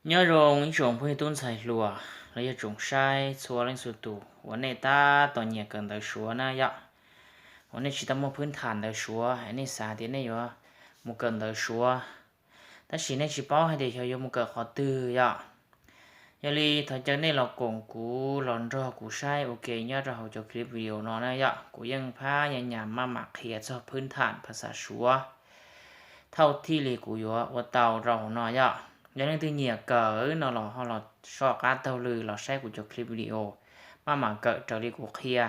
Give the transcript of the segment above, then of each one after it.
Nyob zoo ib tsoom phooj ywg tub ntxhais hluas los yog tsoom saib txhua leej txhua tus uas nej tab tom nyiam kawm ntawv Suav na yom. Uas nej tsis tau muaj phwb tham ntawv Suav, nej xav tias nej yuav mus kawm ntawv Suav, tab sis nej tsis paub hais tias xyov yuav mus kawm qhov twg yom. Yog li thov caw nej los koom kuv los nrog kuv saib ua ke nyob rau hauv cov clip video no na yom. Kuv yeej phab nyas nyas maj mam qhia txog phwb tham phas xas Suav thauj thiaj li kuv yuav ua tau rau hauv no yom. Yog leej twg nyiam kawm no los ho los soj qab taug lw los saib kuv cov clip video maj mam kawm raws li kuv qhia.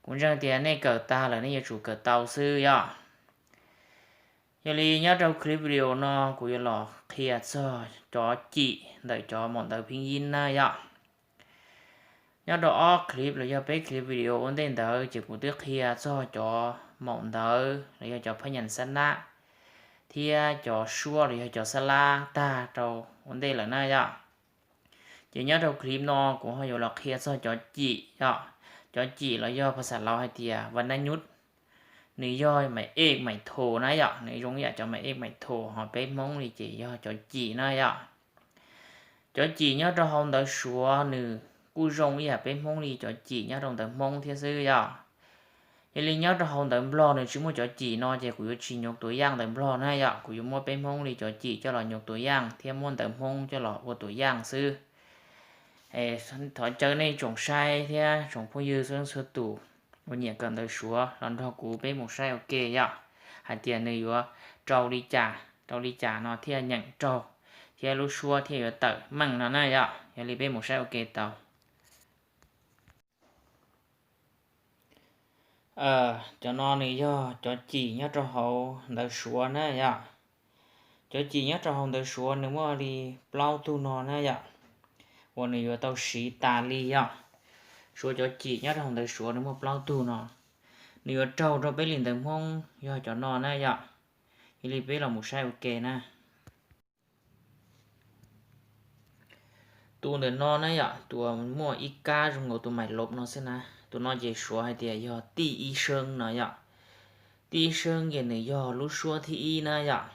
Kuv ntseeg tias nej kawm tag lawm nej yuav tsum kawm tau xwb yom. Yog li nyob rau clip video no kuv yuav los qhia txog cov cim ntawm cov maum ntawv phib yib na yom. Nyob rau ob clip los yog peb clip video ua ntej ntawd ces kuv twb qhia txog cov maum ntawv los yog cov phab nyas xab nab thiab cov suab los yog cov xab lab tag rau ua ntej lawm na yom. Ces nyob rau clip no kuv ho yuav los qhia txog cov cim yom. Cov cim los yog phas xas Laus hais tias vas nab nyub, nws yog mais ej mais thos na yom, nws zoo ib yam cov mais ej mais thos, ho peb Hmoob li ces yog cov cim na yom. Cov cim nyob rau hauv ntawv Suav nws kuj zoo ib yam peb Hmoob li cov cim nyob rau ntawv Hmoob thiab xwb yom. Yog li nyob rau hauv ntawv Nplog nws tsis muaj cov cim no ces kuv yuav tsis nyuv tus yaj ntawv Nplog na yom, kuv yuav muab peb Hmoob li cov cim coj los nyuv tus yaj thiab muab ntawv Hmoob coj los ua tus yaj xwb. Thov caw nej tsoom saib thiab tsoom phooj ywg txhua leej txhua tus uas nyiam kawm ntawv Suav los nrog kuv peb mus saib ua ke yom, hais tias nws yuav rau li cas rau li cas no thiaj nyeem raug thiab lub suab thiaj yuav tawm meej no na yom. Yog li peb mus saib ua ke tau. Cov no nws yog cov cim nyob rau hauv ntawv Suav na yom. Cov cim nyob rau hauv ntawv Suav nws muaj li plaub tug no na yom, uas nws yuav tau siv tas li yom. Suav cov cim nyob rau hauv ntawv Suav nws muaj plaub tug no, nws yuav raug rau peb li ntawv Hmoob yog cov no na yom. Yog li peb los mus saib ua ke na. Tus ntawm no na yom, tus uas muaj ib kab zoo nkaus tus mais lov no xwb na, tus no ces Suav hais tias yog tij ib seeb no yom. Tij ib seeb ces nws yog lub suab thib ib na yom.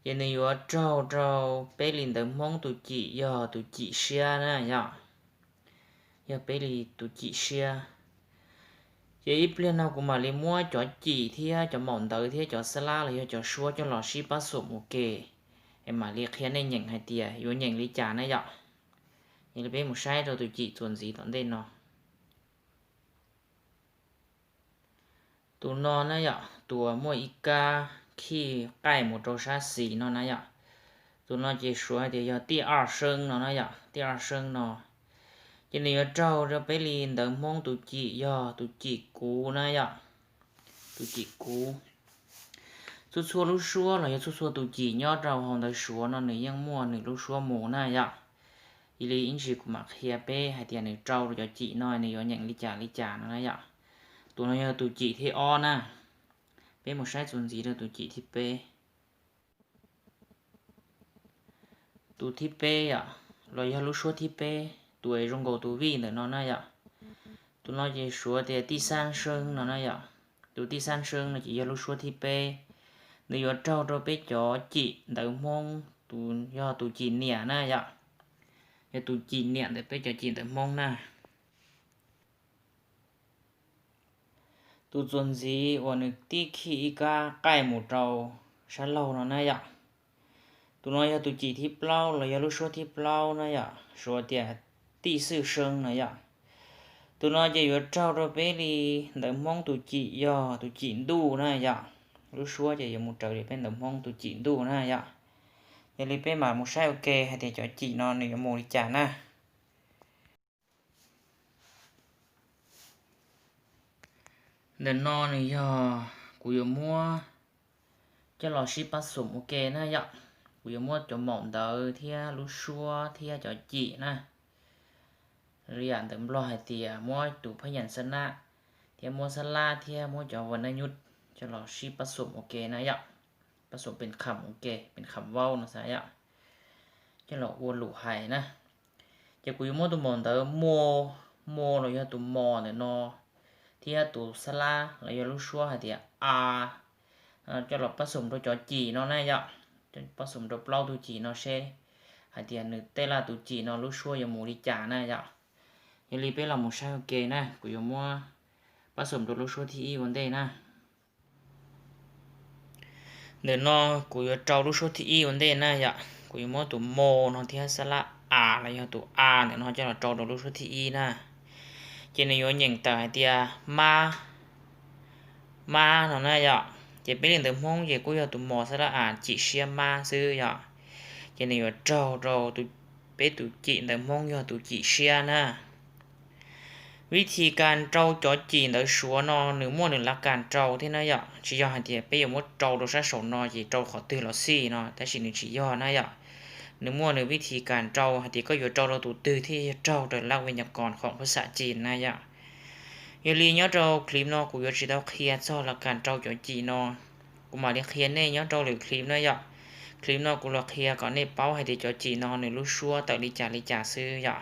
Ces nws yuav raug rau peb li ntawv Hmoob tus cim yog tus cim siab na yom. Yog peb li tus cim siab. Ces ib pliag no kuv mam li muab cov cim thiab cov maum ntawv thiab cov xab lab los yog cov suab coj los sib pab xum ua ke, es mam li qhia nej nyeem hais tias yuav nyeem li cas na yom. Yog li peb mus saib rau tus cim txuas ntxiv tom ntej no. Tus no na yom, tus uas muaj ib kab khij qaij mus rau sab xis no na yom. Tus no ces Suav hais tias yog tij ar seeb no na yom, tij ar seeb no. Ces nws yuav raug rau peb li ntawv Hmoob tus cim yog tus cim kuv na yom. Tus cim kuv. Txhua txhua lub suab los yog txhua txhua tus cim nyob rau hauv ntawv Suav no nws yeej muaj nws lub suab mus na yom. Yog li ib ntsis kuv mam qhia peb hais tias nws raug rau cov cim no nws yuav nyeem li cas li cas no na yom. Tus no yog tus cim thib ob na. Peb mus saib txuas ntxiv rau tus cim thib peb. Tus thib peb yom, los yog lub suab thib peb, tus es zoo nkaus tus vij ntawm no na yom. Tus no ces Suav tias tij xab seeb no na yom. Tus tij xab seeb no ces yog lub suab thib peb. Nws yuav raug rau peb cov cim ntawv Hmoob, tus yog tus cim niam na yom. Yog tus cim niam ntawm peb cov cim ntawv Hmoob na. Tus txuas ntxiv uas nws tib khij ib kab qaij mus rau sab laug no na yom. Tus no yog tus cim thib plaub los yog lub suab thib plaub na yom, Suav tias tij xwj seeb no yom. Tus no ces yuav raug rau peb li ntawv Hmoob tus cim yog tus cim ntuj na yom. Lub suab ces yuav mus raws li peb ntawv Hmoob tus cim ntuj na yom. Yog li peb mam mus saib ua ke hais tias cov cim no nws yuav mus li cas na. Ntawm no nws yog kuv yuav muab coj los sib pab xum ua ke na yom. Kuv yuav muab cov maum ntawv thiab lub suab thiab cov cim na. Li yam ntawm Nplog hais tias muab tus phab nyas xab nab thiab muab xab lab thiab muab cov vas nab nyub coj los sib pab xum ua ke na yom. Pab xum pes kham ua ke, pes kham vaub no xav yom. Coj los ua lus hais na. Ces kuv yuav muab tus maum ntawv mo, mo los yog tus mos ntawm no, thiab tus xab lab los yog lub suab hais tias a, coj los pab xum rau cov cim no na yom. Pab xum rau plaub tug cim no seb hais tias nws tej laj tus cim no lub suab yuav mus li cas na yom. Yog li peb los mus saib ua ke na, kuv yuav muab pab xum rau lub suab thib ib ua ntej na. Ntawm no kuv yuav rau lub suab thib ib ua ntej na yom, kuv yuav muab tus mo no thiab xab lab a los yog tus a ntawm no coj los rau rau lub suab thib ib na. Ces nws yuav nyeem tawm hais tias mab, mab no na yom. Ces peb li ntawv Hmoob ces kuj yog tus mos xab lab a cim siab mab xwb yom. Ces nws yuav raug rau peb tus cim ntawv Hmoob yog tus cim siab na. Vib thib kas rau cov cim ntawv Suav no nws muaj nws lav kas rau thiab na yom. Tsis yog hais tias peb yuav muab rau rau sab saum no ces rau qhov twg los xij no, tab sis nws tsis yog na yom. Nws muaj nws vib thib kas rau hais tias koj yuav rau rau tus twg thiaj yog raug raws lab ua nyas kos khoom phab xam cim na yom. Yog li nyob rau clip no kuv yuav tsis tau qhia txog lav kas rau cov cim no, kuv mam li qhia nej nyob rau lwm clip na yom. Clip no kuv los qhia kom nej paub hais tias cov cim no nws lub suab tawm li cas li cas xwb yom.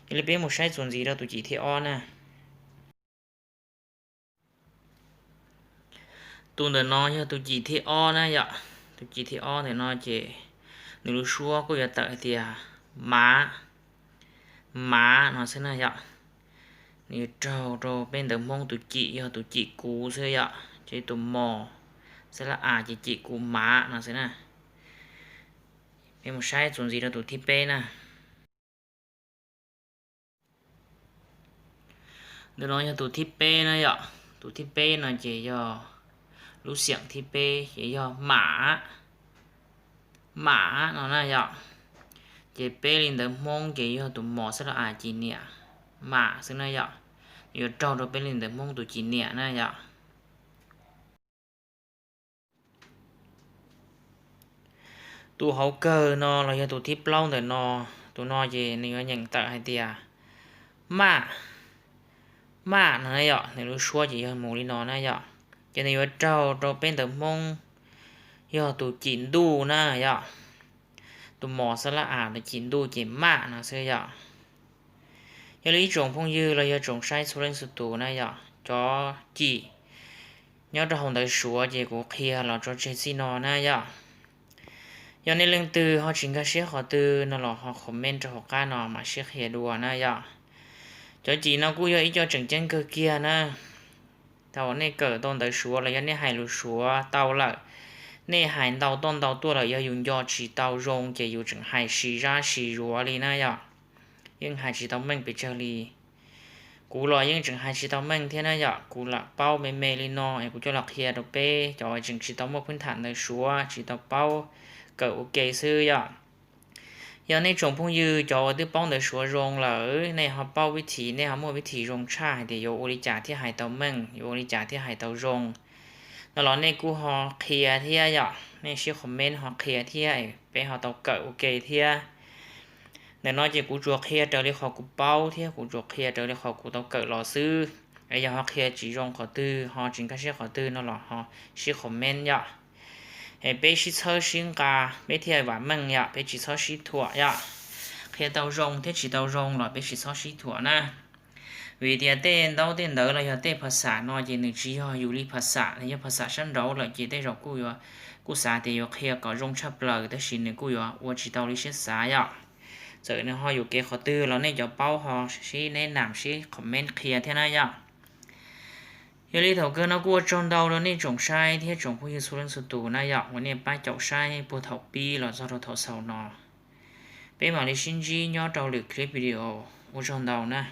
Yog li peb mus saib txuas ntxiv rau tus cim thib ob na. Tus ntawm no yog tus cim thib ob na yom. Tus cim thib ob ntawm no ces nws lub suab kuj yuav tawm hais tias mav, mav no xwb na yom. Nws yuav raug rau peb ntawv Hmoob tus cim yog tus cim kuv xwb yom, ces tus mos xab lab a ces cim kuv mav no xwb na. Peb mus saib txuas ntxiv rau tus thib peb na. Ntawm no yog tus thib peb na yom. Tus thib peb no ces yog lub xiam thib peb ces yog mam, mam no na yom. Ces peb li ntawv Hmoob ces yog tus mos xab lab a cim niam, mam xwb na yom. Yuav raug rau peb li ntawv Hmoob tus cim niam na yom. Tus hauv kawg no los yog tus thib plaub ntawm no, tus no ces nws yuav nyeem tawm hais tias maj, maj no na yom. Nws lub suab ces yog mus li no na yom. Ces nws yuav raug rau peb ntawv Hmoob yog tus cim ntuj na yom. Tus mos xab lab a tus cim ntuj ces maj no xwb yom. Yog li ib tsoom phooj ywg los yog tsoom saib txhua leej txhua tus na yom, cov cim nyob rau hauv ntawv Suav ces kuv qhia los tso tseg txij no na yom. Yog nej leej twg ho tsis nkag siab qhov twg no los ho comment rau hauv qab no mam sib qhia dua na yom. Cov cim no kuj yog ib co tseem ceeb kawg kiag na. Thaum nej kawm tau ntawv Suav los yog nej hais lus Suav tau lawm, nej hais ntau tuaj ntau tuaj lawm, yog yus nco tsis tau zoo ces yus tseem hais sis zab sis zuav li na yom. Yeej hais tsis tau meej pes tsawg li. Kuv los yeej tseem hais tsis tau meej thiab na yom. Kuv lam paub me me li no es kuv coj los qhia rau peb cov tseem tsis tau muaj phwb tham ntawv Suav, tsis tau paub kawm ua ke xwb yom. Yog nej tsoom phooj ywg cov uas twb paub ntawv Suav zoo lawm, nej ho paub vib thim, nej ho muaj vib thim zoo tshaj hais tias yuav ua li cas thiaj hais tau meej, yuav ua li cas thiaj hais tau zoo no los nej kuj ho qhia thiab yom. Nej sib comment ho qhia thiab, peb ho tau kawm ua ke thiab. Ntawm no ces kuv tsuas qhia raws li qhov kuv paub thiab kuv tsuas qhia raws li qhov kuv tau kawm los xwb. Yog ho qhia tsis zoo qhov twg, ho tsis nkag siab qhov twg no los ho sib comment yom. Es peb sib txhawb sib nqa, peb thiaj vam meej yom, peb tsis txhob sib thuam yom. Qhia tau zoo thiab tsis tau zoo los peb tsis txhob sib thuam na. Vim tias tej ntaub tej ntawv los yog tej phas xam no ces nws tsis yog yus li phas xam, yog phas xam sab nraud lawm ces tej zaum kuj yuav, kuj xav tias yuav qhia kom zoo tshaj plaws tab sis nws kuj yuav ua tsis tau li siab xav yom. Txawm nws ho yuam kev qhov twg los nej cov paub ho sib neb nam sib comment qhia thiab na yom. Yog li thaum kawg no kuj ua tsaug ntau rau nej tsoom saib thiab tsoom phooj ywg txhua leej txhua tus na yom, uas nej pab caum saib puag thaum pib los txog rau thaum xaus no. Peb mam li sib ntsib nyob rau lwm clip video. Ua tsaug ntau na.